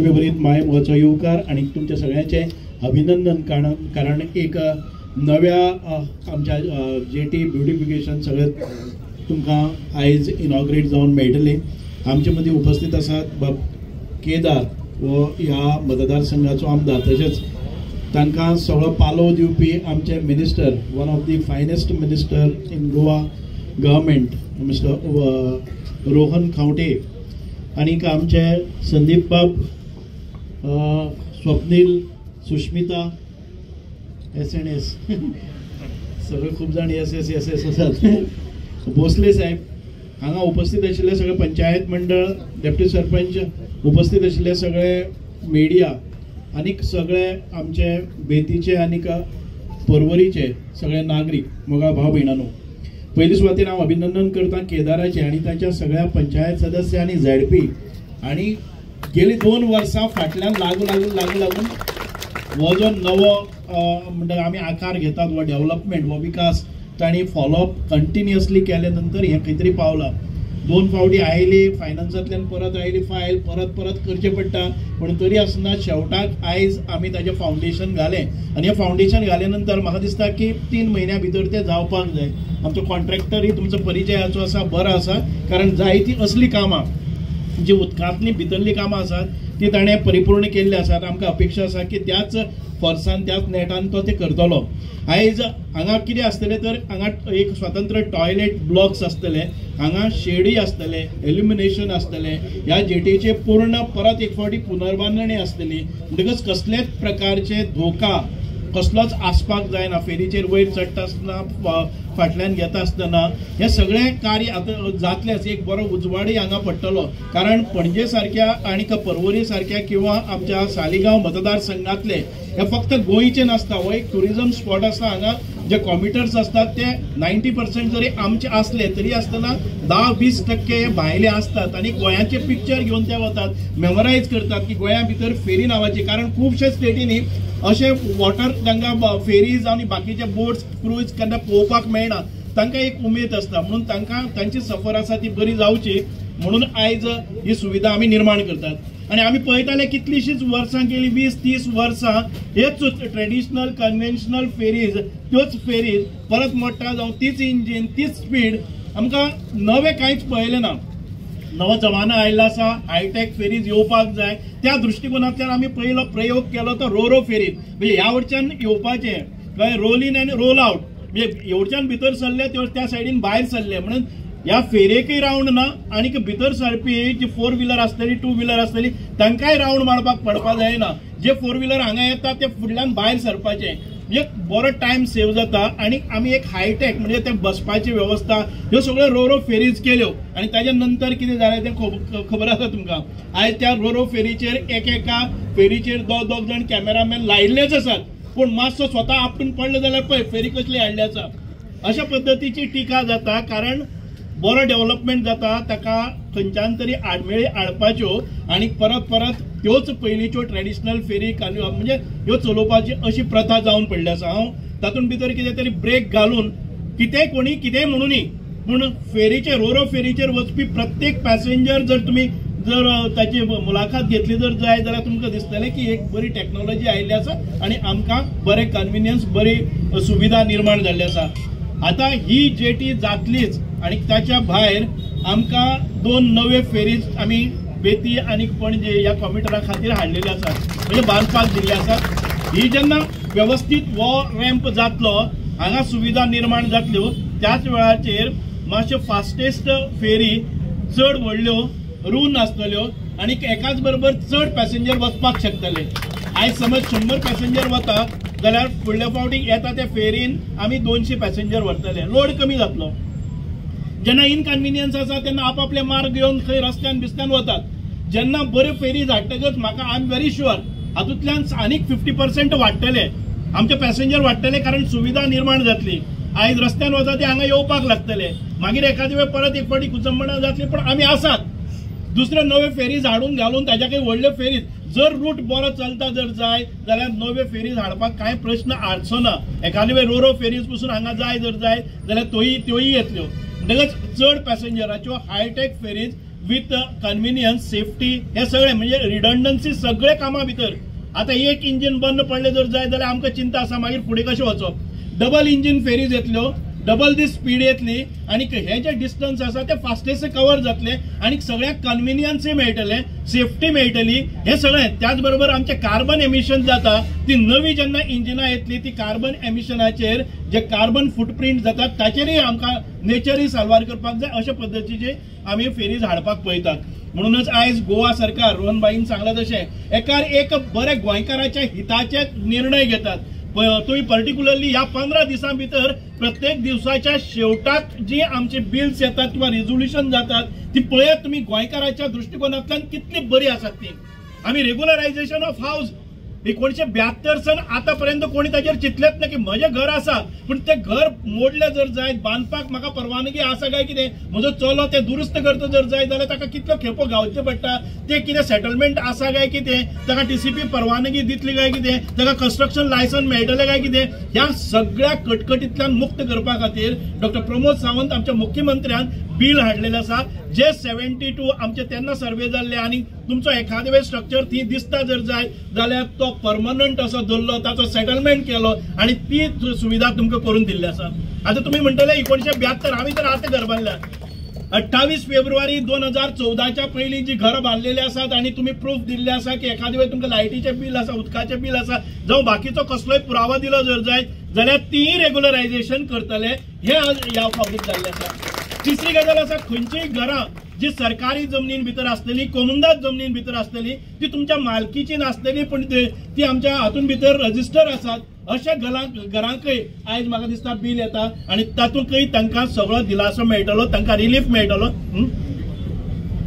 उमेदवारीत माय मोगाचो येवकार आनी तुमच्या सगळ्यांचें अभिनंदन, कारण एक नव्या आमच्या जेटी ब्युटिफिकेशन सगळें तुमकां आयज इनॉग्रेट जावन मेळटलें। आमचे मदीं उपस्थित आसात बाब केदार हो ह्या मतदारसंघाचो आमदार, तशेंच तांकां सगळो पालव दिवपी आमचे minister, one of the finest minister in Goa government mister Rohan Khaunte, आनीक आमचे संदीप बाब, Swapnil, Sushmita, S N S सगळे खूब जाण एस एस एस एस आसात, भोसले साहेब, हांगा उपस्थित आशिल्ले सगळे पंचायत मंडळ, डेप्युटी सरपंच, उपस्थित आशिल्ले सगळे मिडिया आनीक सगळे आमचे बेतीचे आनीक पर्वरीचे सगळे नागरीक, मोगा भाव भयणांनो, पयली सुवातेर हांव अभिनंदन करता केदाराचें आनी ताच्या सगळ्या पंचायत सदस्य आनी झेडपी आनी गेली 2 वर्सां फाटल्यान लागू लागून लागू लागून हो जो नवो म्हणटा आमी आकार घेतात हो डेवलपमेंट हो विकास तांणी फॉलोअप कंटिन्युअसली केले नंतर हें खंय तरी पावलां। 2 फावटी आयली फायनान्सांतल्यान परत आयली फायल, परत परत करचें पडटा, पूण तरी आसतना शेवटाक आयज आमी ताजें फावंडेशन घालें आनी हें फावंडेशन घाले नंतर म्हाका दिसता की 3 म्हयन्या भितर तें जावपाक जाय। आमचो कॉन्ट्रॅक्टरय तुमचो परिचयाचो आसा, बरो आसा, कारण जायतीं असलीं कामां जी उदकांतलीं भितरलीं कामां आसात ती ताणें परिपूर्ण केल्लीं आसात। आमकां अपेक्षा आसा की त्याच फोर्सान त्याच नेटान तो ते करतलो। आयज हांगा कितें आसतलें तर हांगा एक स्वतंत्र टॉयलेट ब्लॉक्स आसतले, हांगा शेडी आसतले, इल्युमिनेशन आसतलें, ह्या जेटीचे पूर्ण परत एक फावटी पुनर्बांदणी आसतली। म्हणटकच कसलेच प्रकारचे धोका कसलोच आसपाक जायना फेरीचेर वयर चडटा आसतना, फाटल्यान घेता आसतना हें सगळें कार्य आतां जातलेंच। एक बरो उजवाडय हांगा पडटलो, कारण पणजे सारक्या आनी पर्वरी सारक्या किंवा आमच्या सालिगांव मतदारसंघातले हे फक्त गोंयचे नासता, हो एक ट्युरिजम स्पॉट आसा। हांगा जे कॉम्युटर्स आसतात ते 90% जरी आमचे आसले तरी आसतना 10-20% हे भायले आसतात आनी गोंयाचें पिक्चर घेवन ते वतात, मेमोरायज करतात की गोंया भितर फेरी नांवाची, कारण खुबशे स्टेटींनी अशे वॉटर तांकां फेरीज आनी बाकीचे बोट्स क्रूज केन्ना पळोवपाक मेळना, तांकां एक उमेद आसता, म्हणून तांकां तांची सफर आसा ती बरी जावची म्हणून आयज ही सुविधा आमी निर्माण करतात। आनी आमी पळयताले कितलीशींच वर्सां गेली, 20-30 वर्सां हेच ट्रेडिशनल कन्व्हेन्शनल फेरीज, त्योच फेरीज परत मोडटा जावं, तीच इंजीन, तीच स्पीड, आमकां नवें कांयच पळयलें ना। नवो जमानो आयिल्लो आसा, हायटेक फेरीज येवपाक जाय, त्या दृश्टिकोनांतल्यान आमी पयलो प्रयोग केलो तो रोरो फेरीज, म्हणजे ह्या वटच्यान येवपाचें कळ्ळें, रोल इन आनी रोल आवट, म्हणजे येवच्यान भितर सरले त्या सायडीन भायर सरले, म्हणून ह्या फेरेकय रावंड ना आनी भितर सरपी जी 4 व्हिलर आसतली, 2 व्हिलर आसतली तांकांय रावंड मारपाक पडपाक जायना। जे 4 व्हिलर हांगा येता ते फुडल्यान भायर सरपाचे, म्हणजे बरो टायम सेव जाता आनी आमी एक हायटेक म्हणजे ते बसपाची वेवस्था ह्यो सगळ्यो रोरो फेरीज केल्यो। आनी ताच्या नंतर कितें जालें तें खबर आसा तुमकां। आयज त्या रोरो फेरीचेर एकेका फेरीचेर 2-2 जाण कॅमेरामॅन लायिल्लेच आसात, पूण मातसो स्वता आपटून पडलो जाल्यार पळय फेरी कसली हाडली आसा, अशा पद्दतीची टिका जाता। कारण बरो डेवलपमेंट जाता ताका खंयच्यान तरी आडमेळी हाडपाच्यो आनी परत परत त्योच पयलींच्यो ट्रेडिशनल फेरी म्हणजे ह्यो चलोवपाची अशी प्रथा जावन पडली आसा। हांव तातूंत भितर कितें तरी ब्रेक घालून कितेंय कोणी कितेंय म्हणुनी, पूण फेरीचेर रोरो फेरीचेर वचपी प्रत्येक पॅसेंजर जर तुमी जर ताची मुलाखत घेतली जर जाय जाल्यार तुमकां दिसतलें की एक बरी टॅक्नोलॉजी आयिल्ली आसा आनी आमकां बरें कन्विनियन्स, बरी सुविधा निर्माण जाल्ली आसा। आतां ही जेटी जातलीच आनी ताच्या भायर आमकां 2 नवे फेरीज आमी बेती आनी पणजे ह्या कॉम्युटरा खातीर हाडलेले आसात, म्हणजे बांदपाक दिल्ले आसात। ही जेन्ना वेवस्थीत हो रॅम्प जातलो, हांगा सुविधा निर्माण जातल्यो, त्याच वेळाचेर मातश्यो फास्टेस्ट फेरी चड व्हडल्यो रून आसतल्यो आनी एकाच बरोबर चड पॅसेंजर वचपाक शकतले। आयज समज 100 पॅसेंजर वता जाल्यार फुडल्या फावटी येता त्या फेरीन आमी 200 पॅसेंजर व्हरतले, लोड कमी जातलो। जेन्ना इनकन्विनियन्स आसा तेन्ना आपापले मार्ग घेवन खंय रस्त्यान बिस्त्यान वतात। जेन्ना बऱ्यो फेरीज हाडटकच म्हाका I am very sure हातूंतल्यान आनीक 50% वाडटले, आमचे पॅसेंजर वाडटले, कारण सुविधा निर्माण जातली। आयज रस्त्यान वता ते हांगा येवपाक लागतले, मागीर एखादी वेळ परत एक फावटी कुचंबणा जातली, पूण आमी आसात। दुसऱ्यो नव्यो फेरीज हाडून घालून ताज्याकय व्हडल्यो फेरीज जर रूट बरो चलता जर जाय जाल्यार नव्यो फेरीज हाडपाक कांय प्रश्न आसचो ना। एखादी वेळ रोरो फेरीज पसून हांगा जाय जर जाय जाल्यार त्योय येतल्यो। म्हणटकच चड पॅसेंजराच्यो hi-tech ferries with convenience, safety हे सगळे म्हणजे रिडंडन्सी सगळे कामां भितर. आतां एक इंजिन बंद पडलें जर जाय जाल्यार आमकां चिंता आसा मागीर फुडें कशें वचप. डबल इंजिन फेरीज येतल्यो, डबल दी स्पीड येतली आनी हे जे डिस्टन्स आसा ते फास्टेस्ट कवर जातले आनी सगळ्याक कन्व्हिनियन्सूय मेळटलें, सेफ्टी मेळटली. हे सगळें त्याच बरोबर आमचें कार्बन एमिशन जाता ती नवी जेन्ना इंजिनां येतली ती कार्बन एमिशनाचेर जे कार्बन फुटप्रिंट जाता ताचेरय आमकां नेचरय साल्वार करपाक जाय. अशे पद्दतीचे आमी फेरीज हाडपाक पळयतात. म्हणूनच आयज गोवा सरकार, रोहनबाईन सांगलां तशें, एकार एक बरे गोंयकाराच्या हिताचे निर्णय घेतात. तुमी पर्टिक्युलरली ह्या 15 दिसां भितर प्रत्येक दिवसाच्या शेवटाक जी आमची बिल्स येतात किंवा रेजोल्युशन जातात ती पळयात तुमी गोंयकाराच्या दृश्टिकोनांतल्यान कितली बरी आसात ती. आमी रेगुलरायझेशन ऑफ हावज 1972 सन आतापर्यंत कोणी ताचेर चिंतलेच ना की म्हजें घर आसा पूण तें घर मोडलें जर जायत, बांदपाक म्हाका परवानगी आसा काय कितें, म्हजो चलो तें दुरुस्त करता जर जायत जाल्यार ताका कितलो खेपो गावचें पडटा, तें कितें सेटलमेंट आसा काय कितें, ताका टीसीपी परवानगी दितली काय कितें, ताका कन्स्ट्रक्शन लायसन्स मेळटलें काय कितें, ह्या सगळ्या कटकटींतल्यान मुक्त करपा खातीर डॉक्टर प्रमोद सावंत आमच्या मुख्यमंत्र्यान बील हाडलेलें आसा. जे 72 आमचे तेन्ना सर्वे जाल्ले आनी तुमचो एखादे वेळ स्ट्रक्चर थंय दिसता जर जाय जाल्यार तो परमनंट असो धरलो, ताचो सेटलमेंट केलो आनी ती सुविधा तुमकां करून दिल्ली आसा. आतां तुमी म्हणटले 1972 आमी तर आतां घर बांदल्या. 28 फेब्रुवारी 2014च्या पयलीं जी घरां बांदलेली आसात आनी तुमी प्रूफ दिल्ले आसा की एखादे वेळ तुमकां लायटीचें बील आसा, उदकाचें बील आसा, जावं बाकीचो कसलोय पुरावो दिलो जर जाय जाल्यार तीय रेगुलरायझेशन करतले. हे आज ह्या फावटीक जाल्लें आसा. तिसरी गजाल आसा, खंयचीय घरां जी सरकारी जमनीन भितर आसतली, कोमुंदाद जमनीन भितर आसतली, ती तुमच्या मालकीची नासतली पूण ती आमच्या हातून भितर रजिस्टर आसात, अशा घरांकय आयज म्हाका दिसता बील येता आनी तातूंतय तांकां सगळो दिलासो मेळटलो, तांकां रिलीफ मेळटलो.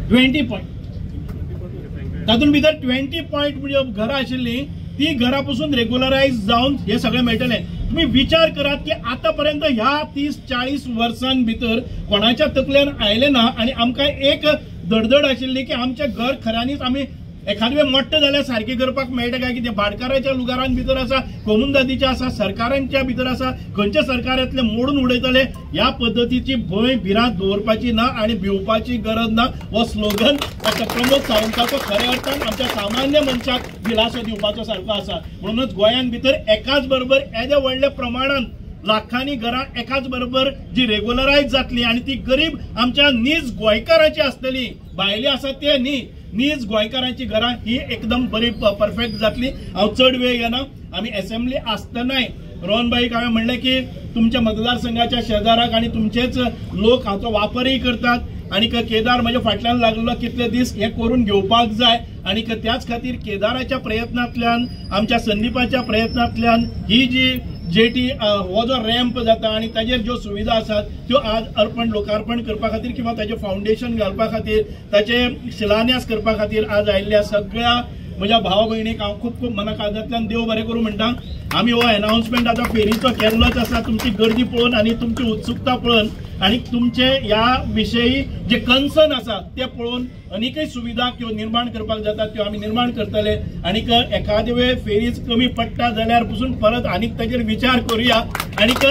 20 पॉयंट तातूंत भितर 20 पॉयंट म्हणजे घरां आशिल्लीं ती घरां पसून रेगुलरायज जावन हे सगळें मेळटलें. तुम्ही विचार करात की आतापर्यंत ह्या 30-40 वर्सां भितर कोणाच्या तकल्यान आयलें ना आनी आमकां एक धडधड आशिल्ली की आमचें घर खऱ्यांनीच आमी एखादे वेळ मोठें जाल्यार सारकें करपाक मेळटा काय कितें. भाटकाराच्या लुगारान भितर आसा, कोमुंदादीच्या आसा, सरकारांच्या भितर आसा, खंयच्या सरकार येतलें मोडून उडयतले. ह्या पद्दतीची भंय भिरांत दवरपाची ना आनी भिवपाची गरज ना. हो स्लोगन डॉक्टर प्रमोद सावंताचो खऱ्या अर्थान आमच्या सामान्य मनशाक दिलासो दिवपाचो सारको आसा. म्हणूनच गोंयांत भितर एकाच बरोबर येद्या व्हडल्या प्रमाणान लाखांनी घरां एकाच बरोबर जी रेगुलरायज जातली आनी ती गरीब आमच्या नीज गोंयकाराची आसतली, भायली आसा ते न्ही, नीज गोंयकारांची घरां ही एकदम बरी परफेक्ट जातली. हांव चड वेळ घेना. आमी एसेंब्ली आसतनाय रोहनबाईक हांवें म्हणलें की तुमच्या मतदारसंघाच्या शेजाराक आनी तुमचेच लोक हाचो वापरय करतात आनी केदार म्हज्या फाटल्यान लागलो कितले दीस हें करून घेवपाक जाय आनी त्याच खातीर केदाराच्या प्रयत्नांतल्यान, आमच्या संदीपाच्या प्रयत्नांतल्यान ही जी जेटी हो जो रॅम्प जाता आनी ताजेर ज्यो सुविधा आसात त्यो आज अर्पण लोकार्पण करपा खातीर किंवा ताजें फावंडेशन घालपा खातीर, ताचे शिलान्यास करपा खातीर आज आयिल्ल्या सगळ्या म्हज्या भाव भयणीक हांव खूब खूब मना काळजांतल्यान देव बरें करूं म्हणटा. आमी हो एनावन्समेंट आतां फेरीचो केल्लोच आसा. तुमची गर्दी पळोवन आनी तुमची उत्सुकता पळोवन आनी तुमचे ह्या विशयी जे कन्सर्न आसा ते पळोवन अनेकय सुविधा त्यो निर्माण करपाक जाता त्यो आमी निर्माण करतले. आनीक एखादे वेळ फेरीज कमी पडटा जाल्यार पसून परत आनीक ताचेर विचार करुया. आनीक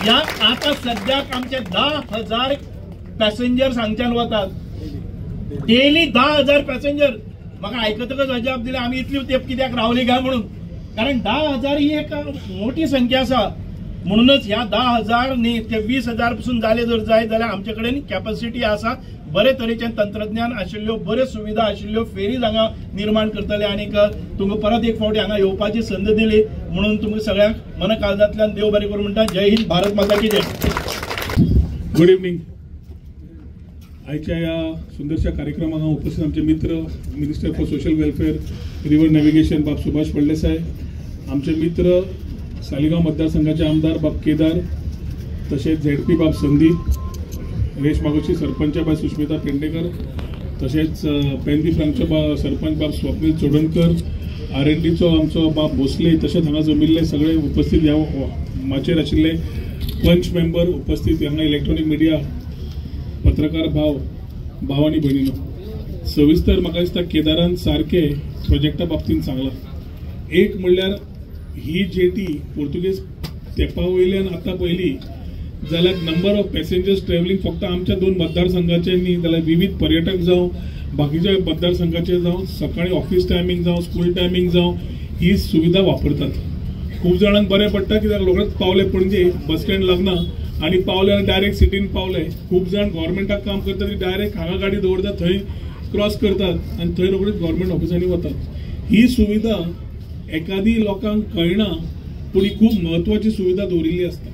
ह्या आतां सद्याक आमचे 10,000 पॅसेंजर्स हांगच्यान वतात डेली, 10,000 पॅसेंजर. म्हाका आयकतकच अजाप दिलें आमी इतली तेप कित्याक रावली काय म्हणून, कारण 10,000 ही एक मोठी संख्या आसा. म्हणूनच ह्या 10,000 न्ही ते 20,000 पसून जाले जर जाय जाल्यार आमचे कडेन कॅपॅसिटी आसा, बरे तरेचें तंत्रज्ञान आशिल्ल्यो, बऱ्यो सुविधा आशिल्ल्यो फेरीज हांगा निर्माण करतले. आनीक तुमकां परत एक फावटी हांगा येवपाची संद दिली म्हणून तुमकां सगळ्यांक मन काळजांतल्यान देव बरें करूं म्हणटा. जय हिंद, भारत माता की जय. Good evening. आयच्या ह्या सुंदरशा कार्यक्रमाक उपस्थित आमचे मित्र minister for social welfare river navigation बाब सुभाष फळदेसाय, आमचे मित्र सालिगांव मतदारसंघाचे आमदार बाब केदार, तशेंच झेडपी बाब संदीप, रेश मागोशी सरपंच बाब सुष्मिता पेंडेकर, तशेंच पेंदी फ्रांकचे बा सरपंच बाब स्वप्नील चोडणकर, आर एन डीचो आमचो बाब भोसले, तशेंच हांगा जमिल्ले सगळे उपस्थित ह्या माचयेर आशिल्ले पंच मेंबर उपस्थित, हांगा इलेक्ट्रॉनिक मिडिया पत्रकार भाव भाव आनी भयणीनो, सविस्तर म्हाका दिसता केदारान सारके प्रोजेक्टा बाबतीन सांगलां. एक म्हणल्यार ही जेटी पुर्तुगेज तेंपा वयल्यान आतां पयली जाल्यार नंबर ऑफ पॅसेंजर्स ट्रॅव्हलिंग फक्त आमच्या 2 मतदारसंघाचे न्ही जाल्यार विविध पर्यटक जावं बाकीच्या मतदारसंघाचे जावं सकाळी ऑफिस टायमींग जावं स्कूल टायमींग जावं ही सुविधा वापरतात. खूब जाणांक बरें पडटा कित्याक रोखडेच पावले पणजे बस स्टँड लागना आनी पावले आनी डायरेक्ट सिटीन पावले. खूब जाण गव्हर्मेंटाक काम करतात ती डायरेक्ट हांगा गाडी दवरतात, थंय क्रॉस करतात आनी थंय रोखडीच गव्हर्मेंट ऑफिसांनी वतात. ही सुविधा एकादी लोकांक कळना पूण ही खूब म्हत्वाची सुविधा दवरिल्ली आसता.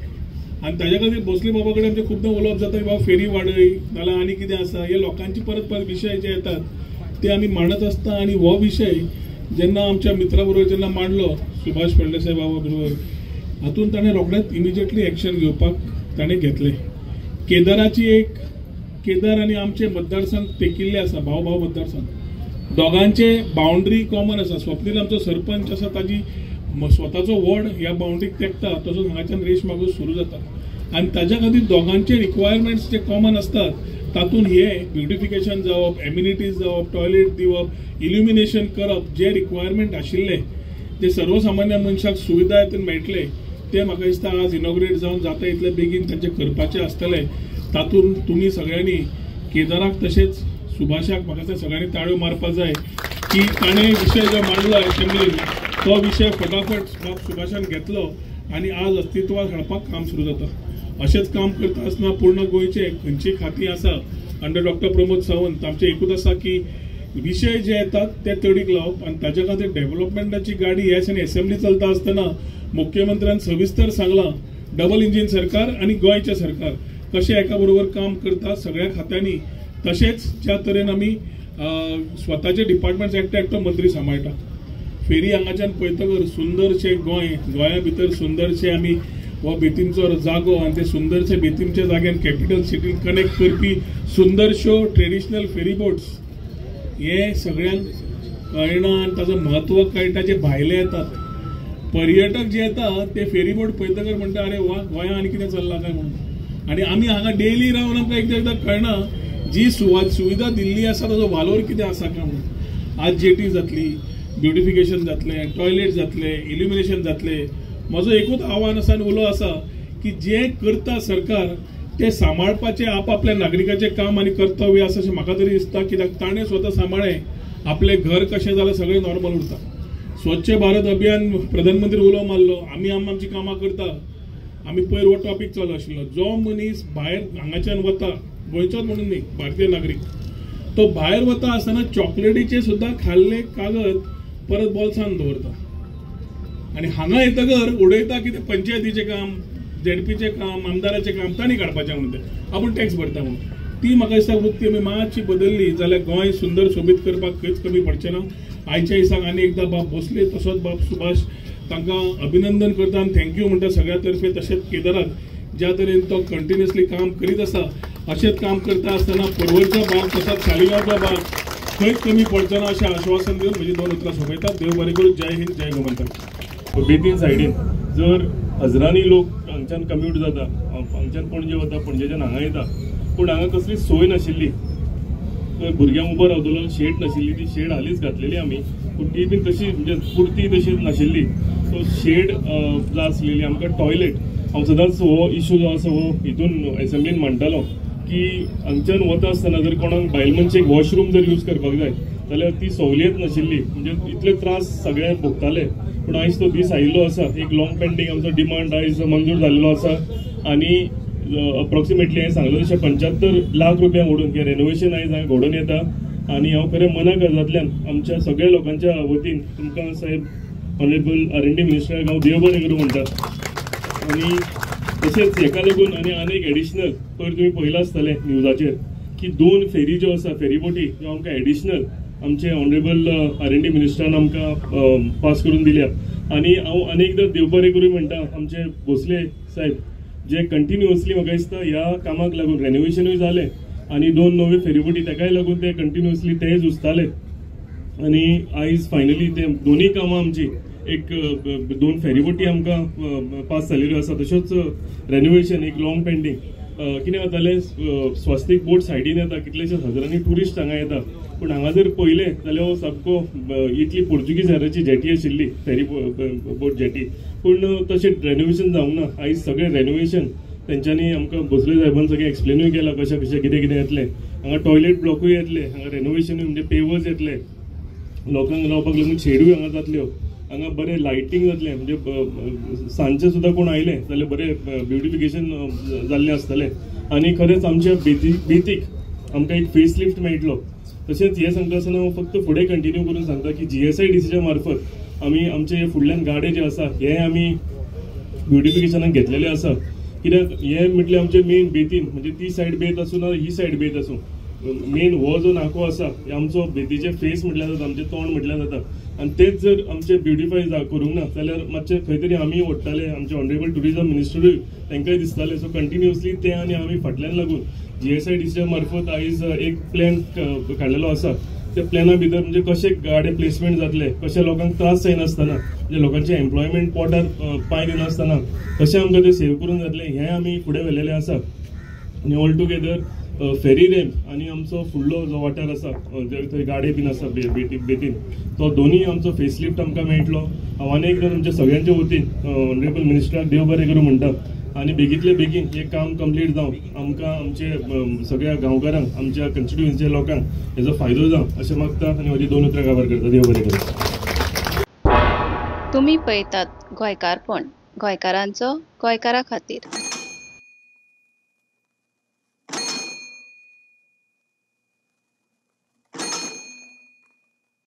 आनी ताज्या खातीर भोसले बाबा कडेन आमचें खुबदां उलोवप जाता की बाबा फेरी वाडय नाल्यार आनी कितें आसा, हे लोकांची परत परत विशय जे येतात ते आमी मांडत आसता. आनी हो विशय जेन्ना आमच्या मित्रा बरोबर जेन्ना मांडलो सुभाष फळदेसाय बाबा बरोबर, हातूंत ताणें रोखडेंच इमिजिएटली एक्शन घेवपाक ताणें घेतलें. केदाराची एक केदार आनी आमचे मतदारसंघ तेकिल्ले आसा, भाव भाव मतदारसंघ, दोगांचे बाउंड्री कॉमन आसा. स्वप्नील आमचो सरपंच आसा, ताजी स्वताचो वॉर्ड ह्या बाउंड्रीक तेंकता, तसोच हांगाच्यान रेश मागून सुरू जाता आनी ताज्या खातीर दोगांचे रिक्वायरमेंट्स जे कॉमन आसतात तातूंत हे ब्युटिफिकेशन जावप, एम्युनिटीज जावप, टॉयलेट दिवप, इल्युमिनेशन करप, जे रिक्वायरमेंट आशिल्ले ते सर्वसामान्य मनशाक सुविधा हितून मेळटले ते म्हाका दिसता आज इनॉग्रेट जावन जाता इतले बेगीन तांचे करपाचें आसतलें. तातूंत तुमी सगळ्यांनी केदाराक तशेंच सुभाषाक म्हाका दिसता सगळ्यांनी ताळयो मारपाक जाय की ताणें विशय जो मांडलो असेंब्लीन तो विशय फटाफट बाब सुभाषान घेतलो आनी आज अस्तित्वात हाडपाक काम सुरू जाता. अशेंच काम करता आसतना पूर्ण गोंयचे खंयची खातीं आसा अंडर डॉक्टर प्रमोद सावंत आमचें एकूच आसा की विशय जे येतात ते तडीक लावप आनी ताज्या खातीर डेव्हलपमेंटाची गाडी ह्या दिसांनी एसेंब्ली चलता आसतना मुख्यमंत्र्यान सविस्तर सांगलां डबल इंजीन सरकार आनी गोंयचें सरकार कशें एका बरोबर काम करता सगळ्या खात्यांनी. तशेंच ज्या तरेन आमी स्वताचे डिपार्टमेंट्स एकटो एकटो मंत्री सांबाळटा. फेरी हांगाच्यान पळयतकर सुंदरशें गोंय, गोंया भितर सुंदरशें आमी हो बेतीमचो जागो आनी ते सुंदरशे बेतीमच्या जाग्यान कॅपिटल सिटीक कनेक्ट करपी सुंदरश्यो ट्रेडिशनल फेरी बोट्स हे सगळ्यांक कळना आनी ताजो म्हत्व कळटा. जे भायले येतात पर्यटक जे येतात ते फेरी बोट पळयतकर म्हणटा अरे वा गोंया आनी कितें चल्लां काय म्हणून. आनी आमी हांगा डेली रावन आमकां एकदां एकदां कळना जी सुविधा दिल्ली आसा ताजो वालोर कितें आसा काय म्हणून. आज जेटी जातली, ब्युटिफिकेशन जातलें, टॉयलेट जातलें, इल्युमिनेशन जातलें. म्हजो एकूच आव्हान आसा आनी उलो आसा की जें करता सरकार तें सांबाळपाचें आपआपल्या नागरिकाचें काम आनी कर्तव्य आसा अशें म्हाका तरी दिसता. कित्याक ताणें स्वता सांबाळ्ळें आपलें घर कशें जाल्यार सगळें नॉर्मल उरता. स्वच्छ भारत अभियान प्रधानमंत्री उलो मारलो, आमी आमची कामां करता. आमी पयर हो टॉपीक चालू आशिल्लो, जो मनीस भायर हांगाच्यान वता, गोंयचोच म्हणून न्ही, भारतीय नागरीक, तो भायर वता आसतना चॉकलेटीचे सुद्दां खाल्ले कागद परत बोल्सान दवरता आनी हांगा येतकर उडयता की ते पंचायतीचें काम, झेडपीचें काम, आमदाराचें काम तांणी काडपाचें म्हणून ते आपूण टॅक्स भरता म्हणून. ती म्हाका दिसता वृत्ती आमी मातशी बदलली जाल्यार गोंय सुंदर सोबीत करपाक खंयच कमी पडचें ना. आयच्या दिसाक आनी एकदां बाब भोसले तसोच बाब सुभाष तांकां अभिनंदन करता आनी thank you म्हणटा सगळ्या तर्फे. तशेंच केदाराक ज्या तरेन तो कंटिन्युअसली काम करीत आसा अशेंच काम करता आसतना पर्वरचो भाग तसोच सालिगांवचो भाग खंयच कमी पडचो ना अशें आश्वासन दिवन म्हजी 2 उतरां सोंपयतात. देव बरें करूं. जय हिंद, जय गोमंतक. बेतीन सायडीन जर हजरांनी लोक हांगच्यान कम्यूट जाता, हांगच्यान पणजे वता, पणजेच्यान हांगा येता, पूण हांगा कसली सोय नाशिल्ली. भुरग्यांक उबो रावतलो शेड नाशिल्ली, ती शेड हालींच घातलेली आमी, पूण ती बीन तशी म्हणजे पुरती तशी नाशिल्ली. सो शेड जाय आसलेली आमकां. टॉयलेट हांव सदांच हो इशू जो आसा हो हितून एसेंब्लीन मांडटालो की हांगच्यान वता आसतना जर कोणाक बायल मनशेक वॉशरूम जर यूज करपाक जाय जाल्यार ती सवलत नाशिल्ली, म्हणजे इतले त्रास सगळे भोगताले. पूण आयज तो दीस आयिल्लो आसा, एक लॉंग पेंडींग आमचो डिमांड आयज मंजूर जाल्लो आसा आनी अप्रॉक्सिमेटली हांवें सांगलें तशें 75 लाख रुपया मोडून हें रेनोवेशन आयज हांगा घडोवन येता. आनी हांव खरें मना काळजांतल्यान आमच्या सगळ्या लोकांच्या वतीन तुमकां साहेब ऑनरेबल R&D मिनिस्टराक हांव देव बरें करूं म्हणटा. आनी तशेंच हेका लागून आनी आनीक एडिशनल पयर तुमी पळयलां आसतलें न्यूजाचेर की 2 फेरी ज्यो आसा, फेरी बोटी ज्यो आमकां एडिशनल आमचे ऑनरेबल R&D मिनिस्टरान आमकां पास करून दिल्या. आनी हांव आनी एकदां देव बरें करूं म्हणटा आमचे भोसले साहेब जे कंटिन्युअसली म्हाका दिसता ह्या कामाक लागून रेनोवेशनूय जालें आनी 2 नव्यो फेरीबोटी तेकाय लागून ते कंटिन्युअसली ते झुजताले आनी आयज फायनली ते दोनूय कामां आमची एक 2 फेरीबोटी आमकां पास जालेल्यो आसा. तश्योच रेनोवेशन एक लॉंग पेंडींग कितें जातालें, स्वास्तीक बोट सायडीन येता, कितलेशेच हजारांनी ट्युरिस्ट हांगा येता, पूण हांगा जर पळयलें जाल्यार सामको इतली पोर्चुगीज एराची जेटी आशिल्ली फेरी बोट जेटी, पूण तशें रेनोवेशन जावंक ना. आयज सगळें रेनोवेशन तेंच्यांनी आमकां भोसले साहेबान सगळें एक्सप्लेनूय केलां कशें कशें कितें कितें येतलें. हांगा टॉयलेट ब्लॉकूय येतले, हांगा रेनोवेशनूय म्हणजे पेवर्स येतले, लोकांक रावपाक लागून शेडूय हांगा जातल्यो, हांगा बरें लायटींग जातलें, म्हणजे सांजचें सुद्दां कोण आयले जाल्यार बरें ब्युटिफिकेशन जाल्लें आसतलें. आनी खरेंच आमच्या बेतीक आमकां एक फेस लिफ्ट मेळटलो. तशेंच हें सांगता आसतना हांव फक्त फुडें कंटिन्यू करून सांगता की GSIDCच्या मार्फत आमी आमचे फुडल्यान गाडे जे आसा हे आमी ब्युटिफिकेशनाक घेतलेले आसा. कित्याक हे म्हटल्यार आमचे मेन बेतीन म्हणजे ती सायड बेत आसूं ना ही सायड बेत आसूं, मेन हो जो नाको आसा हे आमचो बेतीचे फेस म्हटल्यार जाता, आमचें तोंड म्हटल्यार जाता. आनी तेच जर आमचे ब्युटिफाय करूंक ना जाल्यार मातशें खंय तरी आमी ओडटाले, आमचे ऑनरेबल ट्युरिजम मिनिस्टरूय तांकांय दिसताले. सो कंटिन्युअसली ते आनी आमी फाटल्यान लागून GSIDCच्या मार्फत आयज एक प्लॅन काडलेलो आसा. त्या प्लॅना भितर म्हणजे कशें गाडे प्लेसमेंट जातले, कशें लोकांक त्रास जायनासतना, म्हणजे लोकांचें एम्प्लॉयमेंट पोटार पांय दिनासतना कशें आमकां तें सेव करून जातलें हें आमी फुडें व्हेलेलें आसा. आनी ऑल टुगेदर फेरी रॅम्प आनी आमचो फुडलो जो वाठार आसा जे थंय गाडे बीन आसा बेतीन तो दोनूय आमचो फेसलिफ्ट आमकां मेळटलो. हांव आनी एकदां तुमच्या सगळ्यांच्या वतीन ऑनरेबल मिनिस्टराक देव बरें करूं म्हणटा आनी बेगींतले बेगीन हें काम कंप्लीट जावं, आमकां आमचे सगळ्या गांवकारांक, आमच्या कॉन्स्टिट्युएन्सीच्या लोकांक हेजो फायदो जावं अशें मागता आनी म्हजी दोन उतरां काबार करता. देव बरें करूं. तुमी पळयतात गोंयकारपण, गोंयकारांचो गोंयकारा खातीर.